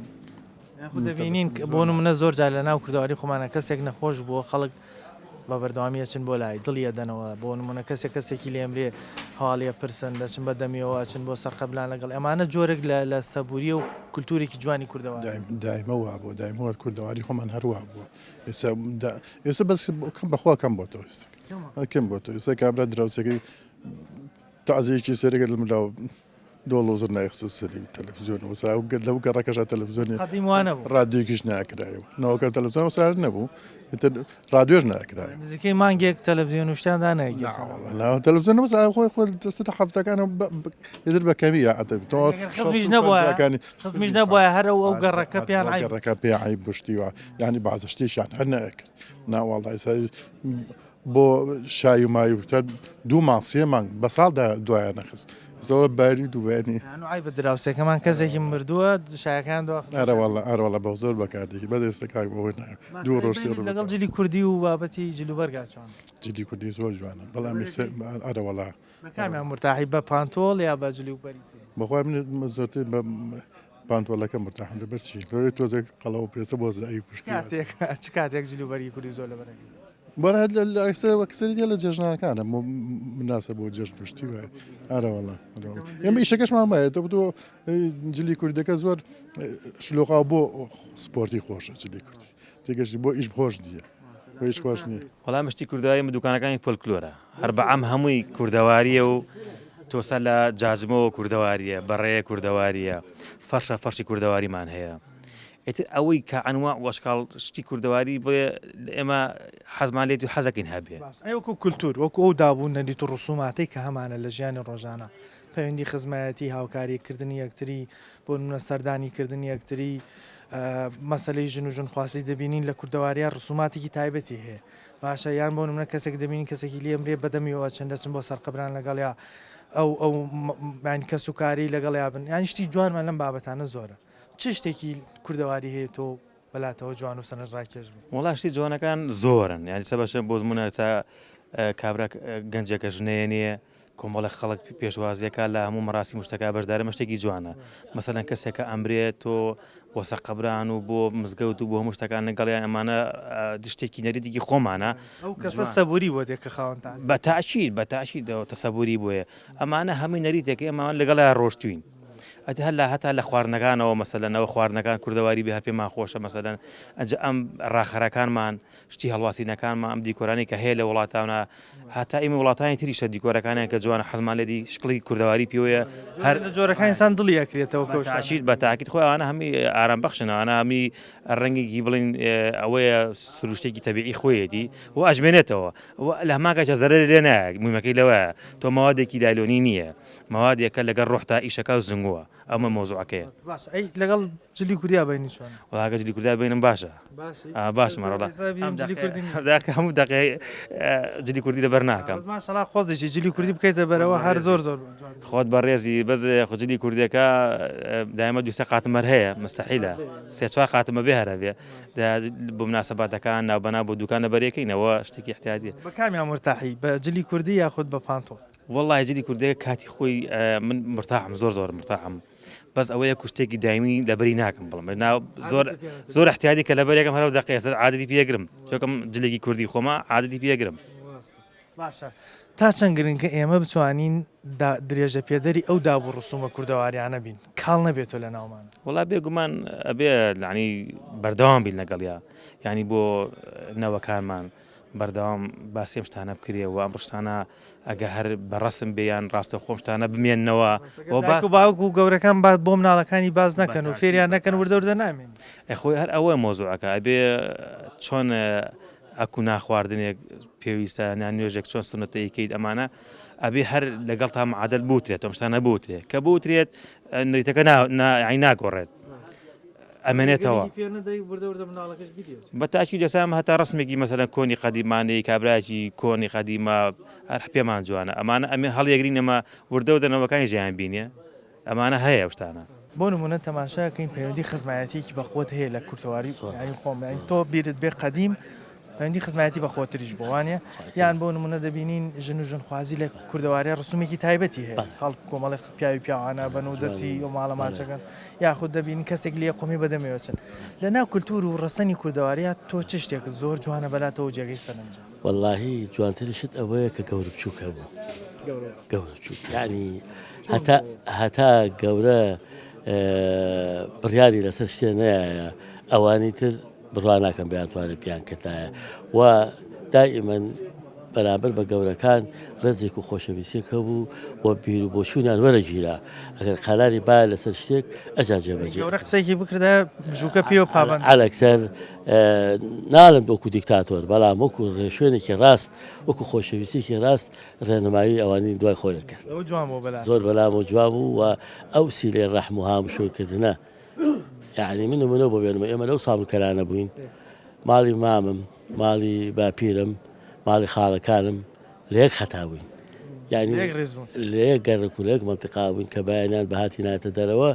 یاخود دەبینین بۆ نمونە زۆر جار لە ناو کوردەواری خۆمانە کەسێک نەخۆش بووە خەڵک بە بەردەوامی ئەچن بۆ لای دڵی ئەدەنەوە بۆ نمونە کەسێک کەسێکی لێمرێ هەواڵی ئەپرسن دەچن بە دەمیەوە ئەچن بۆ سەر قەبلان لەگەڵ ئەمانە جۆرێک لە لە سەبوریە و کولتوورێکی جوانی کوردەواری
دایمە وا بووە دایمە وا کوردەواری خۆمان هەر وا بووە ئێستا ئێستا بەس کەم بەخوا کەم بۆتەوە ئێستا کەم بۆتەوە ئێستا کابرا دراوسێکەی تەعزیەکی سەرەکە لە ملاوە دۆڵ و زڕنای خستە سەری تەلەفزیۆن وسا و لەو گەڕەکەشا تەلەفزیۆنی
قەدیم وا نەبوو
ڕادیۆیەکیش ناکرایەوە نەوەکە تەلەفزیۆن وسا هەر نەبوو ئیتر ڕادیۆش ناکرایەوە
نزیکەی مانگێک تەلەفزیۆن و شتیان دانەگیرسا
نا تەلەفزیۆن وسا خۆی خۆی دەستە هەفتەکان و ئیتر بە کەمی یا عەتەبی تۆ
ئەگەر خزمیش نەبوایە پەنجاکانی خزمیش نەبوایە هەر ئەو ئەو گەڕەکە پێیان عەیب
گەڕەکە پێ عەیب بوو شتی وا یانی بەعزە شتێکیان هەر نەئەکرد نا وەڵا ئێستا بۆ شای و مای و تەر دوو مانگ سێ مانگ بە ساڵدا دوایان نەخست زۆر باری دوو بەیانی
یان عیبە دراوسێکەمان کەسێکی مردووە شایەکان دوا
ئەرە والله ئەرە والله بە زۆر بەکاردێکی بەس ئێستا کاک بەوەی نا دوو ڕۆژ سێ ڕۆژ
لەگەڵ جلی کوردی و بابەتی جلوبەرگا چۆن
جلی کوردی زۆر جوانە بەڵام ئێستا ئەرە والله
بە کامیان مورتاحی بە پانتۆڵ یا بە جلی و بەری کوردی؟
بەخوای من زۆرتر بە پانتۆڵەکە مورتاحم لەبەر چی لەوەی تۆزێک قەڵەو پێچە بۆ زەعیف و شتی وا.
کاتێک چ کاتێک جل و بەرگی کوردی زۆر لەبەر ئەکەی؟
بەڵێ لە ئەکسەر ئەکسەری لە جەژنەکانە مناسە بۆ جەژن و شتی وایە ئەرە وەڵا ئەرە وەڵا. ئێمە ئیشەکەشمان وایە تۆ تۆ جلی کوردەکە زۆر شلۆقاو بۆ سپۆرتی خۆشە جلی کوردی تێگەشتی بۆ ئیش خۆش نییە بۆ ئیش خۆش نییە.
وەڵا مشتی کوردەواری من دوکانەکانی فۆلکلۆرە هەر بە عام هەمووی کوردەواریە و تۆسا لە جاجمەوە کوردەواریە بەڕەیە کوردەواریە فەرشە فەرشی کوردەواریمان هەیە ئیتر ئەوەی کە ئەنواع و ئەشکاڵ شتی کوردەواری بڵێ ئێمە حەزمان لێتی و حەزەکەین هەبێ.
باس ئەی وەکو کولتوور وەکو ئەو داب و نەریت و ڕسوماتەی کە هەمانە لە ژیانی ڕۆژانە پەیوەندی خزمایەتی هاوکاری کردنی یەکتری بۆ نمونە سەردانی کردنی یەکتری مەسەلەی ژن و ژنخوازی دەبینین لە کوردەواریا ڕسوماتێکی تایبەتی هەیە باشە یان بۆ نمونە کەسێک دەبینین کەسێکی لێمرێ بەدەمیەوە چەند دەچن بۆ سەرقەبران لەگەڵیا ئەو ئەو یان کەس و کاری لەگەڵیا بن یان شتی جوانمان لەم بابەتانە زۆرە چ شتێکی کوردەواری هەیە تۆ بەلاتەوە جوان و سەرنج ڕاکێش بوو؟
وەڵا شتی جوانەکان زۆرن یانی سە بەشە بۆ زمونە تا کابرا گەنجێکە ژنەیە نییە. کۆمەڵێک خەڵک پێشوازیەکە لە هەموو مەراسی مشتەکە بەشدارە مەشتێکی جوانە مەسەلەن کەسێکە ئەمرێ تۆ بۆ سەقەبران و بۆ مزگەوت و بۆ هەموو شتەکان لەگەڵیان ئەمانە شتێکی نەریتێکی خۆمانە
ئەو کەسە سەبوری بۆ دێ کە خاوەن تازیە.
بە تاکید بە تاکید تەسەبوری بۆیە ئەمانە هەمووی نەریتێکە ئێمە لەگەڵیان ڕۆشتوین ئەتە هەر لە هەتا لە خواردنەکانەوە مەسەلەن ئەوە خواردنەکان کوردەواری بێ هەر پێمان خۆشە مەسەلەن ئەنجا ئەم ڕاخەرەکانمان شتی هەڵواسینەکانمان ئەم دیکۆرانەی کە هەیە لە وڵاتانە هەتا ئیمە وڵاتانی تریشە دیکۆرەکانیان کە جوانە حەزمان لێدی شکڵی کوردەواری پێوەیە
هەر لە جۆرەکان ئینسان دڵی ئەکرێتەوە
کە تاکید بە تاکید خۆی ئەوانە هەمی ئارام بەخشن ئەوانە هەمی ڕەنگێکی بڵین ئەوەیە سروشتێکی تەبیعی خۆیەتی و ئەژمێنێتەوە و لە هەمان کاتیشا زەرەری لێ نایە مویمەکەی لەوەیە تۆ مەوادێکی لایلۆنی نییە مەوادێکە لەگەڵ ڕۆحتا ئیشەکە و زنگووە ئەمە مەوزوعەکەیە.
باشە ئەی لەگەڵ جلی کوردیا بینی چۆنە؟
وەڵا گەر جلی کوردیا بینم باشە.
باشی؟
ئا باشم وەڵا.
ئێستا بینم جلی کوردی نییە.
ئەم دەقەیە هەموو دەقەی جلی کوردی لەبەر ناکەم.
بەس ماشەڵا قۆزیشی جلی کوردی بکەیتە بەرەوە هەر زۆر زۆر جوان.
خۆت بەڕێزی بەس خۆ جلی کوردیەکە دایمە دوو سێ قاتم هەر هەیە مستحیلە سێ چوار قاتم بەبێ هەر هەبێ بۆ مناسەباتەکان ناوبەناو بۆ دوکان لەبەرێکەینەوە شتێکی احتیادیە.
بە کامیان مورتاحی بە جلی کوردی یاخود بە پانتۆڵ؟
وەڵاهی جلی کوردیەکە کاتی خۆی من مرتاحم زۆر زۆر مرتاحم بەس ئەوەیە کوشتێکی دایمی لەبەری ناکەم بڵم نا زۆر زۆر احتیادی کە لەبەرێکم هەرو دەقەیە سەر عادەتی پێگرم چۆکم جلێکی کوردی خۆمە عادەتی پێگرم
باشە تا چەند گرنگە ئێمە بتوانین درێژە پێدەری ئەو داب و ڕسومە کوردەواریانە بین کاڵ نەبێتەوە لە ناومان
وڵا بێگومان ئەبێ لەعنی بەردەوام بین لەگەڵیا ینی بۆ نەوەکانمان بەردەوام باسی ئەم شتانە بکرێ و ئەم ڕشتانە ئەگە هەر بە ڕەسم بێ یان ڕاستەوخۆ ئەم شتانە بمێننەوە و
باس و باوک و گەورەکان با بۆ مناڵەکانی باس نەکەن و فێریان نەکەن وردە وردە نامێنێ.
ئەی خۆی هەر ئەوە مەوزوعەکە ئەبێ چۆن ئەکو ناخواردنێک پێویستە یان نوێژێک چۆن سوننەتە ئەیکەیت ئەمانە ئەبێ هەر لەگەڵ تا معادل بوترێت ئەم شتانە بوترێت کە بوترێت نەریتەکە نا نا یانی ناگۆڕێت. ئەمێنێتەوە. بە تاکید ئێستا ئەمە هەتا ڕەسمێکی مەسەلەن کۆنی قەدیمانەی کابرایەکی کۆنی قەدیمە هەر پێمان جوانە ئەمانە ئەمێ هەڵیەگرین ئەمە وردە وردە نەوەکانی ژیان بینێ ئەمانە هەیە ئەو شتانە.
بۆ نمونە تەماشا کەین پەیوەندی خزمایەتیەکی بەقوەت هەیە لە کورتەواری یانی خۆم یانی تۆ بیرت بێ قەدیم پەیوەندی خزمایەتی بە خۆتریش بۆ وانە یان بۆ نمونە دەبینین ژن و ژنخوازی لە کوردەواریا ڕسومێکی تایبەتی هەیە خەڵک کۆمەڵی پیاوی پیاوانە بن و دەستی ئەو ماڵە ماچەکەن یاخود دەبینین کەسێک لێ قومی بەدەمەوە چن لە ناو کولتور و ڕەسەنی کوردەواریا تۆ چ شتێکت زۆر جوانە بەلاتەوە جێگەی سەرنجە؟
وەڵاهی جوانترین شت ئەوەیە کە گەورە بچووک هەبوو گەورە بچووک یعنی هەتا هەتا گەورە بڕیاری لەسەر شتێ نایە ئەوانی تر بڕوا ناکەم بیانتوانێت بیانکردایە و دائیمەن بەرامبەر بە گەورەکان ڕێزێک و خۆشەویستیەک هەبوو و بیر و بۆچوونیان وەرەگیرا ئەگەر قەراری بایە لەسەر شتێک ئەجا جێبەجێ
گەورە قسەیەکی بکردایە بژووکە پێوە پابەند
عەلەکسەر ناڵێم وەکو دیکتاتۆر بەڵام وەکو ڕێشوێنێکی ڕاست وەکو خۆشەویستێکی ڕاست ڕێنمایی ئەوانی دوای خۆی کرد
ئەوە جوان بوو بەلام
زۆر بەلام و جوان بوو و ئەو سیلەی ڕەحم و هامشۆکردنە یەعنی من نمونە بۆ بێنمە ئێمە لەو ساڵ و کەرانە بووین ماڵی مامم ماڵی باپیرم ماڵی خاڵەکانم لە یەک خەتا بووین یعنی لە یەک گەڕک و لە یەک مەنتیقا بووین کە بەیانیان بەهاتی ناتە دەرەوە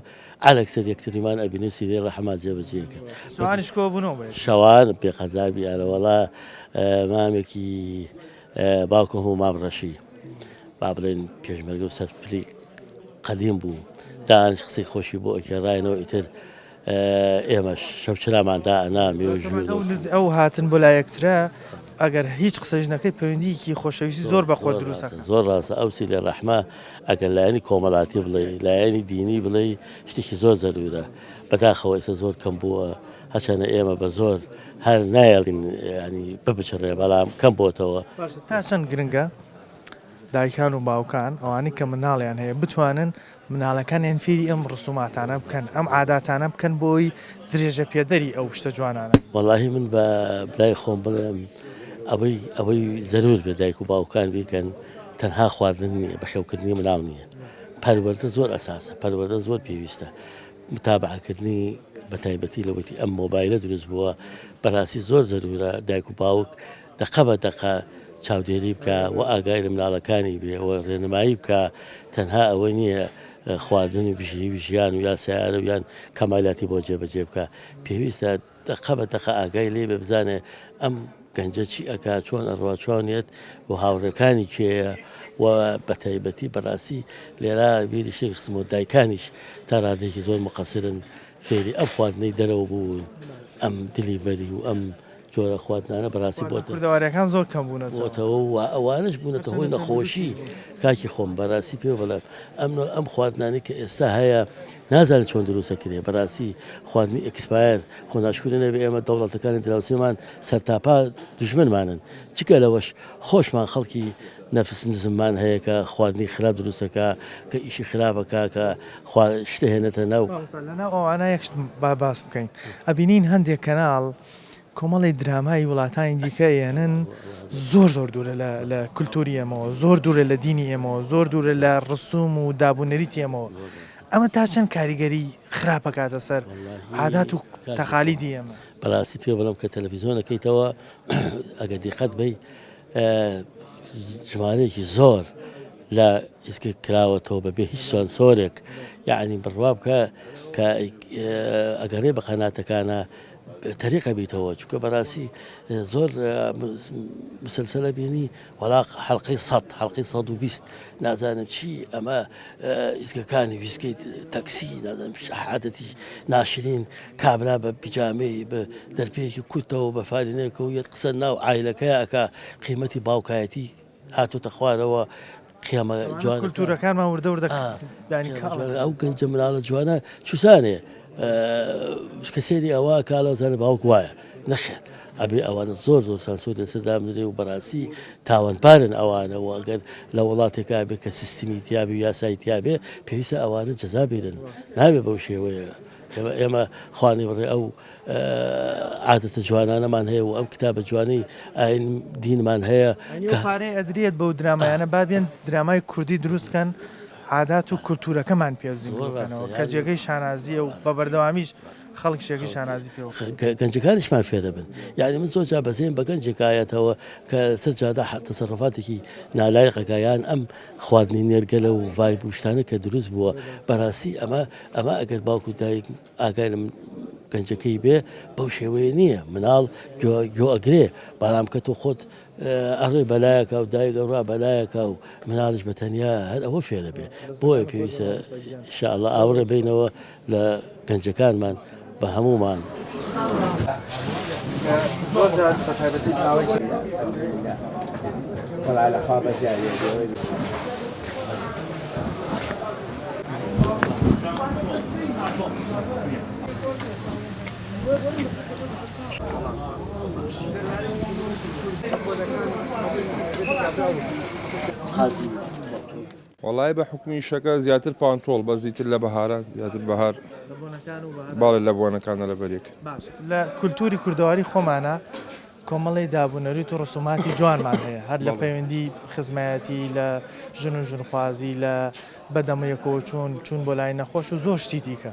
عەلەک سەر یەکتریمان ئەبینی و سیرەی ڕەحمان جێبەجێ کرد
شەوانیش کۆ بوونەوە بە
شەوان پێ قەزابی ئەرەوەڵا مامێکی باوکم هەبوو مام ڕەشی با بڵێن پێشمەرگە و سەرپلی قەدیم بوو دانش قسەی خۆشی بۆ ئەگێڕاینەوە ئیتر ئێمەش شەوچرامان دائەنا مێژوو
ئەو هاتن بۆ لای یەکترە ئەگەر هیچ قسەش نەکەی پەیوەندیکی خۆشەویستی زۆر بە خۆت دروست ئەکات.
زۆر ڕاستە ئەو سیلە ڕەحمە ئەگەر لایەنی کۆمەڵاتی بڵێ لایەنی دینی بڵێ شتێکی زۆر زەرورە بەداخەوە ئێستا زۆر کەم بووە هەچەنە ئێمە بە زۆر هەر نایەڵین ینی ببچڕێ بەڵام کەم بۆتەوە.
باشە تا چەند گرنگە دایکان و باوکان ئەوانەی کە مناڵیان هەیە بتوانن مناڵەکانیان فێری ئەم ڕسوماتانە بکەن ئەم عاداتانە بکەن بۆی درێژە پێدەری ئەو شتە جوانانە.
وەڵاهی من بە برای خۆم بڵێم ئەوەی ئەوەی زەرور بێ دایک و باوکان بیکەن تەنها خواردن نییە بەخێوکردنی مناڵ نییە پەروەردە زۆر ئەساسە پەروەردە زۆر پێویستە متابعەکردنی بەتایبەتی لەوەتی ئەم مۆبایلە دروست بووە بەڕاستی زۆر زەرورە دایک و باوک دەقە بە دەقە چاودێری بکا و ئاگای لە مناڵەکانی بێ و ڕێنمایی بکا تەنها ئەوە نییە خواردن و بژێوی ژیان و یا سیارە و یان کەمالاتی بۆ جێبەجێ بکا پێویستە دەقە بە دەقە ئاگای لێ بێ بزانێ ئەم. گەنجە چی ئەکا چۆن ئەڕوا چۆن یەت و هاوڕێکانی کێیە و بەتایبەتی بەڕاستی لێرە بیری شتێک خستمەوە دایکانیش تا ڕادەیەکی زۆر مقەسرن فێری ئەم خواردنەی دەرەوە بوون ئەم دلیڤەری و ئەم جۆرە خواردنانە بەڕاستی بۆتە
کوردەواریەکان زۆر کەم بوونەتەوە
بۆتەوە و ئەوانەش بوونەتە هۆی نەخۆشی کاکی خۆم بەڕاستی پێ بڵێم ئەم ئەم خواردنانەی کە ئێستا هەیە نازانن چۆن دروستە کرێ بەڕاستی خواردنی expire خۆ ناشکورە نەبێ ئێمە دەوڵەتەکانی دراوسێمان سەرتاپا دوژمنمانن جگە لەوەش خۆشمان خەڵکی نەفس نزممان هەیە کە خواردنی خراپ دروستەکە کە ئیشی خراپەکە کە خوا شتە هێنێتە ناو.
مامۆستا لەناو ئەوانە یەک شت با باس بکەین ئەبینین هەندێک کەناڵ کۆمەڵی درامای وڵاتانی دیکە ئێنن زۆر زۆر دوورە لە لە کولتوری ئێمەوە زۆر دوورە لە دینی ئێمەوە زۆر دوورە لە ڕسوم و دابونەریتی ئێمەوە ئەمە تا چەند کاریگەری خراپ ئەکاتە سەر عادات و تەقالیدی ئێمە؟
بەڕاستی پێ بڵێم کە تەلەفیزیۆن ئەکەیتەوە ئەگەر دیقەت بەی ژمارەیەکی زۆر لە ئیسکە کراوەتەوە بەبێ هیچ سانسۆرێک یعنی بڕوا بکە کە ئەگەڕێ بە قەناتەکانە تەریقە بیتەوە چونکە بەڕاستی زۆر مسلسلە بینی وەڵا حەڵقەی سەد حەڵقەی 120 نازانم چی ئەمە ئیزگەکانی ویسکەی تەکسی نازانم عادەتی ناشرین کابرا بە پیجامەی بە دەرپێیەکی کورتەوە بە فارینێکەوە یەت قسە ناو عایلەکەی ئەکا قیمەتی باوکایەتی هاتۆتە خوارەوە قیامە جوان
کولتورەکانمان وردە وردە
ئەو گەنجە مناڵە جوانە چوسانێ کە سەیری ئەوە کاڵە زانە باوک وایە نەخێر ئەبێ ئەوانە زۆر زۆر سانسۆر لەسەر دابنرێ و بەڕاستی تاوانبارن ئەوانە و ئەگەر لە وڵاتێکا بێ کە سیستمی تیابێ و یاسای تیابێ پێویستە ئەوانە جەزا بیرن نابێ بەو شێوەیە ئێمە ئێمە خوانی بڕێ ئەو عادەتە جوانانەمان هەیە و ئەم کتابە جوانەی ئاین دینمان هەیە
کە پارەی ئەدرێت بەو درامایانە با بێن درامای کوردی دروست کەن عادات و کولتوورەکەمان پێ زیندوو بکەنەوە کە جێگەی شانازییە و بە بەردەوامیش خەڵک جێگەی شانازی پێوە
بکەن. گەنجەکانیشمان فێرەبن یانی من زۆر جار بەزەیم بە گەنجێک ئایەتەوە کە سەر جادە تەسەروفاتێکی نالایق ئەکا یان ئەم خواردنی نێرگەلە و ڤایب و شتانە کە دروست بووە بەڕاستی ئەمە ئەمە ئەگەر باوک و دایک ئاگای لە گەنجەکەی بێ بەو شێوەیە نییە مناڵ گۆ ئەگرێ بەڵام کە تۆ خۆت ئەڕێ بەلایەکا و دایک ئەڕوا بەلایەکا و مناڵیش بە تەنیا هەر ئەوە فێرە بێ بۆیە پێویستە ئینشاءاللە ئاوڕێ بینەوە لە گەنجەکانمان بە هەموومان.
وەڵایی بە حوکمی ئیشەکە زیاتر پانتۆڵ بەس ئیتر لە بەهاران زیاتر بەهار بەڵێ لە بۆنەکانە لەبەر یەک.
باش لە کولتوری کوردەواری خۆمانا کۆمەڵی داب و نەریت و ڕسوماتی جوانمان هەیە هەر لە پەیوەندی خزمایەتی لە ژن و ژنخوازی لە بەدەمەیەکەوە چوون چوون بۆ لای نەخۆش و زۆر شتی دیکە.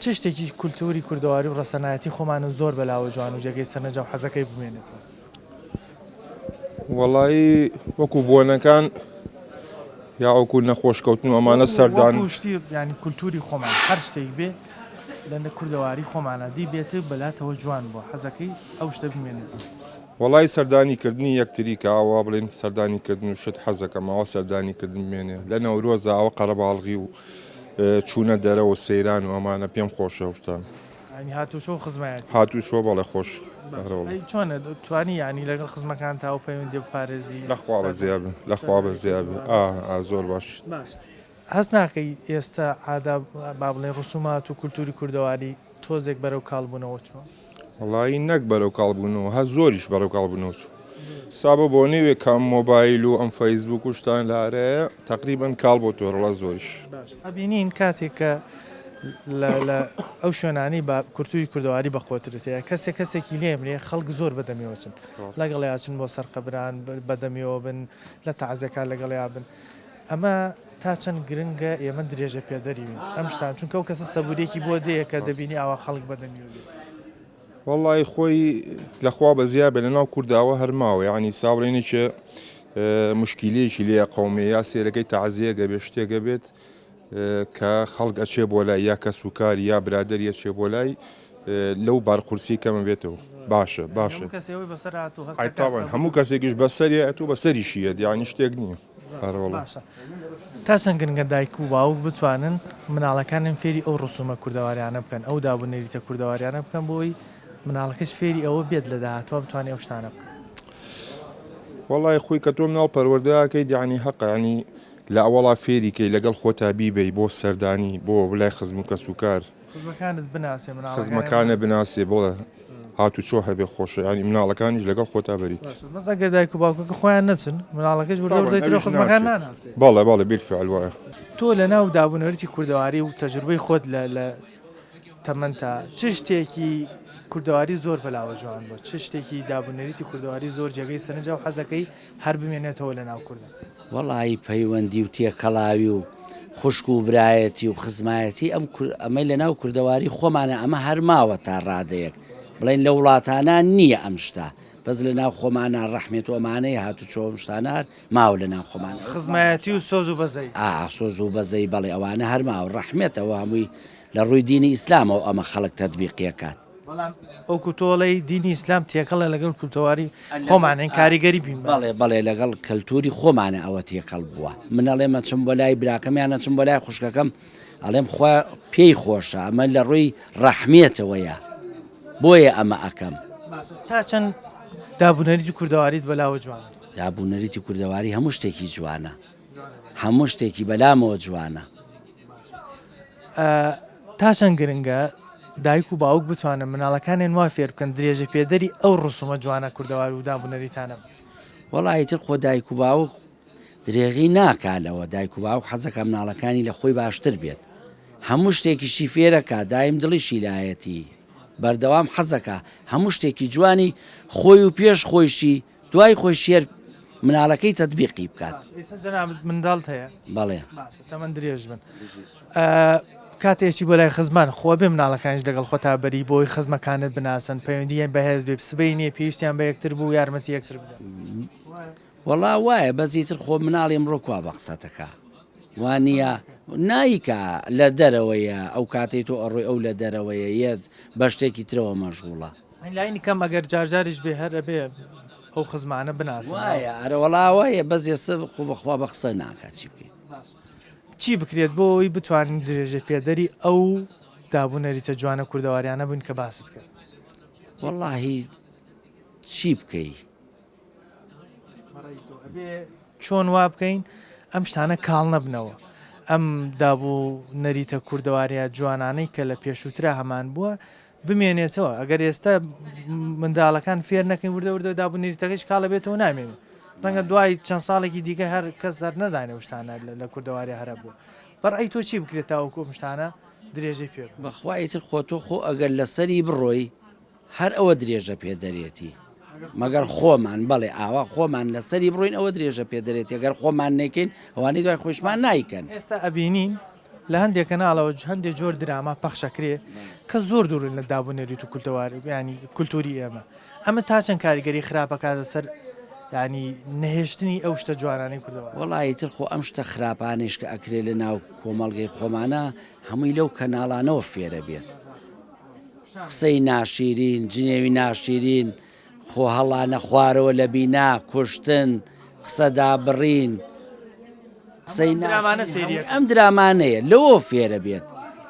چ شتێکی کولتووری کوردەواری و ڕەسەنایەتی خۆمانە زۆر بەلاوە جوان و جێگەی سەرنجە و حەزەکەی بمێنێتەوە؟
وەڵایی وەکو بۆنەکان یا وەکو نەخۆش کەوتن و ئەمانە سەردان
وەکو شتی یانی کولتووری خۆمان هەر شتێک بێ لە کوردەواری خۆمانە دی بێت بەلاتەوە جوان بووە حەزەکەی ئەو شتە بمێنێتەوە.
وەڵایی سەردانی کردنی یەکتری کە ئاوا بڵێن سەردانی کردن و شت حەزەکەم ئاوا سەردانی کردن بمێنێ لە نەورۆزا ئەوە قەرەباڵغی و چوونە دەرەوە سەیران و ئەمانە پێم خۆشە ئەو شتانە.
یانی هاتوچۆ و خزمایەتی.
هاتوچۆ بەڵێ خۆش ئەرێ وەڵا.
ئەی چۆنە توانی یانی لەگەڵ خزمەکانتا ئەو پەیوەندیە بپارێزی؟
لە خوا بەزیا بێ لە خوا بەزیا بێ ئا ئا زۆر باش.
باش هەست ناکەی ئێستا عاداب با بڵێین ڕسومات و کولتوری کوردەواری تۆزێک بەرەو کاڵ بوونەوە چووە؟
وەڵایی نەک بەرەو کاڵ بوونەوە هە زۆریش بەرەو کاڵ بوونەوە چوو سا بە بۆنەوێ کە ئەم مۆبایل و ئەم فەیسبوک و شتان لە ئارایە تەقریبەن کاڵ بۆ تۆرەڵا زۆریش.
باش ئەبینین کاتێک کە لە لە ئەو شوێنانەی بە کولتوری کوردەواری بەقوەترت هەیە کەسێک کەسێکی لێ ئەمرێ خەڵک زۆر بە دەمیەوە چن لەگەڵیا چن بۆ سەر قەبران بە دەمیەوە بن لە تەعزیەکان لەگەڵیا بن ئەمە تا چەند گرنگە ئێمە درێژە پێدەری بین ئەم شتان چونکە ئەو کەسە سەبوریەکی بۆ دێ کە دەبینی ئاوا خەڵک بەدەمیەوە دێ.
وەڵی خۆی لەخوا بەزیا بێ لەناو کورداوە هەر ماوە یعنی ساوڕێنێکێ مشکیلەیەکی لێ قومێ یا سێرەکەی تەعزیەگە بێ شتێکە بێت کە خەڵک ئەچێ بۆ لای یا کەس و کاری یا برادەری ئەچێ بۆ لای. لەو بارقورسی کەمە بێتەوە باشە باشە
هەموو کەسێ ئەوەی بەسەر هاتوو هەست
ئەی
دەکات
تاوان
سەبر
هەموو کەسێکیش بەسەری ئەتوو بەسەریشی یەت یانی شتێک نییە هەرەوەڵا.
باشە تا چەند گرنگە دایک و باوک بتوانن مناڵەکانیان فێری ئەو ڕسومە کوردەواریانە بکەن ئەو داب و نەریتە کوردەواریانە بکەن بۆ ئەوەی مناڵەکەش فێری ئەوە بێت لە داهاتوە بتوانێت ئەو شتانە بکات؟
وەڵای خۆی کە تۆ مناڵ پەروەردە ئەکەیت یانی هەقە یانی لە ئەوەڵا فێری کەی لەگەڵ خۆتا بیبەی بۆ سەردانی بۆ لای خزم و کەسوکار
خزمەکانت بناسێ مناڵەکانت
خزمەکانە بناسێ بڵێ هاتوچۆ هەبێ خۆشە یانی مناڵەکانیش لەگەڵ خۆتا بەریت.
باشە بەس ئەگەر دایک و باوکەکە خۆیان نەچن مناڵەکەش وردە
طبعا
وردە ترە
ئەویش
خزمەکان
ناچێت
ناناسێ.
بەڵێ بەڵێ بیلفعل وایە.
تۆ لە ناو دابونەریتی کوردەواری و تەجروبەی خۆت لە لە تەمەنتا چ شتێکی کوردەواری زۆر بەلاوە جوان بووە چ شتێکی دابونەریتی کوردەواری زۆر جێگەی سەرنجە و حەزەکەی هەر بمێنێتەوە لە ناو کوردا؟
وەڵایی پەیوەندی و تێکەڵاوی و خوشک و برایەتی و خزمایەتی ئەم ئەمەی لە ناو کوردەواری خۆمانە ئەمە هەر ماوە تا ڕادەیەک بڵێن لە وڵاتانە نییە ئەم شتە بەس لە ناو خۆمانە ڕەحمێت و ئەمانەی هاتوچۆ ئەم شتانە هەر ماوە لە ناو خۆمان.
خزمایەتی و سۆز و بەزەیی.
ئا سۆز و بەزەیی بەڵێ ئەوانە هەر ماوە ڕەحمێتەوە هەمووی لە ڕووی دینی ئیسلامەوە ئەمە خەڵک تەتبیقی ئەکات.
بەڵام وەکو تۆ ئەڵێی دینی ئیسلام تێکەڵە لەگەڵ کولتەواری خۆمان یان کاریگەری بین بە.
بەڵێ بەڵێ لەگەڵ کەلتوری خۆمانە ئەوە تێکەڵ بووە من ئەڵێم ئەچم بۆ لای براکەم یان ئەچم بۆ لای خوشکەکەم ئەڵێم خوا پێی خۆشە ئەمە لە ڕووی ڕەحمیەتەوەیە بۆیە ئەمە ئەکەم.
باشە تا چەند دابونەریتی کوردەواریت بەلاوە جوانە؟
دابونەریتی کوردەواری هەموو شتێکی جوانە هەموو شتێکی بەلامەوە جوانە.
تا چەند گرنگە دایک و باوک بتوانن مناڵەکانیان وا فێر بکەن درێژە پێدەری ئەو ڕسومە جوانە کوردەوار و داب و نەریتانە بن؟
وەڵا ئیتر خۆ دایک و باوک درێغی ناکا لەوە دایک و باوک حەزەکا مناڵەکانی لە خۆی باشتر بێت هەموو شتێکیشی فێرەکا دایم دڵیشی لایەتی بەردەوام حەزەکا هەموو شتێکی جوانی خۆی و پێش خۆیشی دوای خۆی شێر مناڵەکەی تەتبیقی بکات.
باشە ئێستا جەنابت منداڵت هەیە؟
بەڵێ.
باشە تەمەن درێژ بن. کاتێ ئەچی بۆ لای خزمان خۆ ئەبێ مناڵەکانیش لەگەڵ خۆتا بەری بۆی خزمەکانت بناسن پەیوەندییان بەهێز بێ سبەینێ پێویستیان بە یەکتر بوو یارمەتی یەکتر بدەن.
وەڵا وایە بەس ئیتر خۆ مناڵی ئەمڕۆ کوا بە قسەتەکا وانیە نایکا لە دەرەوەیە ئەو کاتەی تۆ ئەڕۆی ئەو لە دەرەوەیە یەت بە شتێکی ترەوە مەشغوڵە.
لاینی کەم ئەگەر جارجاریش بێ هەر ئەبێ ئەو خزمانە بناسن.
وایە ئەرە وەڵا وایە بەس ئێستا خۆ بەخوا بە قسە ناکا چی بکەیت.
چی بکرێت بۆ ئەوەی بتوانین درێژە پێدەری ئەو داب و نەریتە جوانە کوردەواریانە بین کە باست کرد؟
وەڵاهی چی بکەی؟
ئەبێ چۆن وا بکەین ئەم شتانە کاڵ نەبنەوە ئەم داب و نەریتە کوردەواریە جوانانەی کە لە پێشووترا هەمان بووە بمێنێتەوە ئەگەر ئێستا منداڵەکان فێر نەکەین وردە وردە داب و نەریتەکەش کاڵە بێتەوە نامێنێ ڕەنگە دوای چەند ساڵێکی دیکە هەر کەس هەر نەزانێ ئەو شتانە لە کوردەواری هەرە بووە بەڕای تۆ چی بکرێت تاوەکو ئەم شتانە درێژەی پێ بدەن؟
بەخوا ئیتر خۆ تۆ خۆ ئەگەر لەسەری بڕۆی هەر ئەوە درێژە پێ دەرێتی مەگەر خۆمان بەڵێ ئاوا خۆمان لەسەری بڕۆین ئەوە درێژە پێ دەرێتی گەر خۆمان نەیکەین ئەوانەی دوای خۆیشمان نایکەن.
ئێستا ئەبینین لە هەندێک کەناڵەوە هەندێک جۆر دراما پەخشەکرێ کە زۆر دوورن لە داب و نەریت و کولتەوار ینی کولتوری ئێمە ئەمە تا چەند کاریگەری خراپە کاتە سەر ینی نەهێشتنی ئەو شتە جوانانەی کوردەوە
وەڵا ئیتر خۆ ئەم شتە خراپانەیش کە ئەکرێ لە ناو کۆمەڵگەی خۆمانە هەمووی لەو کەناڵانەوە فێرە بێت قسەی ناشیرین، جنێوی ناشیرین، خۆ هەڵانە خوارەوە لە بینا، کوشتن، قسە دابڕین، قسەی ناشیرین، ئەم درامانەیە لەوە فێرە بێت.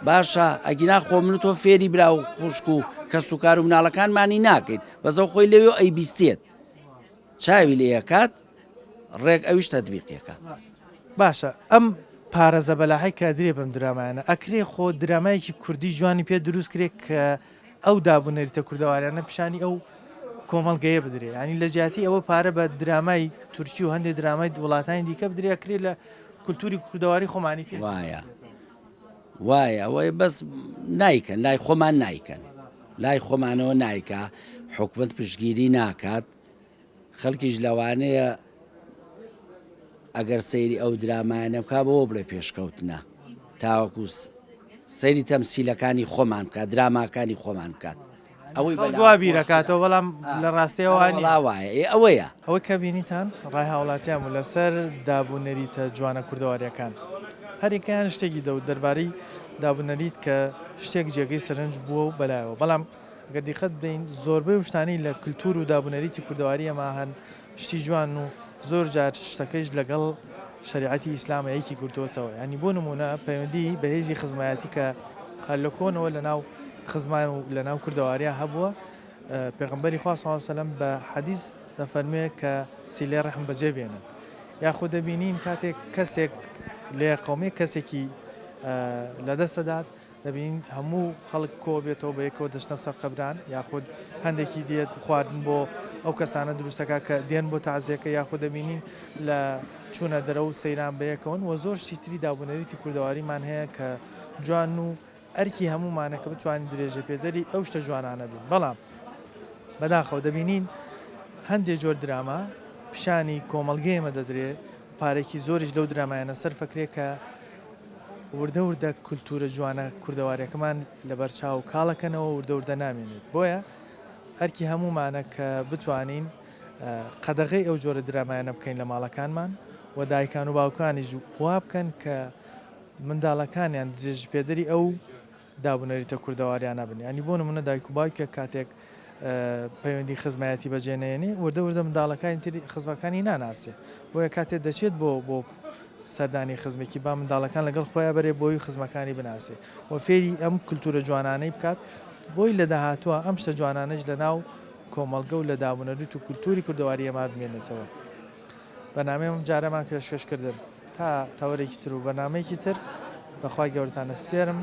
باشە ئەگینا خۆ من و تۆ فێری برا و خوشک و کەس و کار و مناڵەکانمانی ناکەین بەزەو خۆی لەوێ ئەیبیستێت چاوی لێ ئەکات ڕێک ئەویش تەتبیقیەکە.
باشە ئەم پارە زەبەلاحەی کە ئەدرێ بەم درامایانە ئەکرێ خۆ درامایەکی کوردی جوانی پێ دروست کرێ کە ئەو داب و نەریتە کوردەواریانە پیشانی ئەو کۆمەڵگەیە بدرێ ینی لە جیاتی ئەوە پارە بە درامای تورکی و هەندێک درامای وڵاتانی دیکە بدرێ ئەکرێ لە کولتوری کوردەواری خۆمانی پێ
وایە وایە ئەوەی بەس نایکەن لای خۆمان نایکەن لای خۆمانەوە نایکا حکومت پشتگیری ناکات خەڵکیش لەوانەیە ئەگەر سەیری ئەو درامایانە بکا بەوە بڵێ پێشکەوتنە تاوەکو سەیری تەمسیلەکانی خۆمان بکات دراماکانی خۆمان بکات
ئەوەی بەوا بیرەکاتەوە بەڵام لە ڕاستیەوە
وایە ئەوەیە
ئەوەی کە بینیتان ڕای هاوڵاتیان بوو لەسەر داب و نەریتە جوانە کوردەواریەکان هەریەکەیان شتێکی دەوت دەربارەی داب و نەریت کە شتێک جێگەی سەرنج بووە و بەلایەوە بەڵام. گەر دیقەت بدەین زۆربەی ئەو شتانەی لە کلتور و دابونەریتی کوردەواری ئێمە هەن شتی جوانن و زۆر جار شتەکەیش لەگەڵ شەریعەتی ئیسلامە یەکی گرتووەتەوە یانی بۆ نموونە پەیوەندی بەهێزی خزمایەتی کە هەر لە کۆنەوە لە ناو خزمان و لە ناو کوردەواریا هەبووە پێغەمبەری خوا صلی اللە علیه وسلم بە حەدیث دەفەرموێ کە سیلەی ڕەحم بەجێ بێنن یاخود دەبینین کاتێک کەسێک لێ قومێ کەسێکی لەدەستەدات دەبینین هەموو خەڵک کۆ بێتەوە بە یەکەوە دەچنە سەر قەبران یاخود هەندێکی دێت خواردن بۆ ئەو کەسانە دروستەکە کە دێن بۆ تازیەکە یاخود دەبینین لە چوونە دەرە و سەیران بەیەکەوەن و زۆر شتی تری دابونەریتی کوردەواریمان هەیە کە جوان و ئەرکی هەموومانە کە بتوانین درێژەپێدەری ئەو شتە جوانانە بین بەڵام بەداخەوە دەبینین هەندێ جۆر دراما پیشانی کۆمەڵگەی ئێمە دەدرێ پارێکی زۆریش لەو درامایانە سەرفەکرێ کە وردە وردە کولتوورە جوانە کوردەواریەکەمان لەبەرچاو کاڵەکەنەوە وردە وردە نامێنێت بۆیە ئەرکی هەموومانە کە بتوانین قەدەغەی ئەو جۆرە درامایانە بکەین لە ماڵەکانمان و دایکان و باوکانیش وا بکەن کە منداڵەکانیان درێژپێدەری ئەو دابونەریتە کوردەواریانە بن یانی بۆ نمونە دایک و باوکێک کاتێک پەیوەندی خزمایەتی بەجێ نەیەنێ وردە وردە منداڵەکانی تری خزمەکانی ناناسێ بۆیە کاتێک دەچێت بۆ بۆ سەردانی خزمێکی با منداڵەکان لەگەڵ خۆیان بەرێ بۆی خزمەکانی بناسێ و فێری ئەم کللتورە جوانانەی بکات بۆی لە داهاتووە ئەم شتە جوانانەش لە ناو کۆمەڵگە و لە دابونەریت و کللتوری کوردەواری ئێمە بمێنێتەوە. بەرنامەی ئەم جارەمان پێشکەش کردن تا تەوەرێکی تر و بەرنامەیەکی تر بەخوای گەورەتان ئەسپێرم.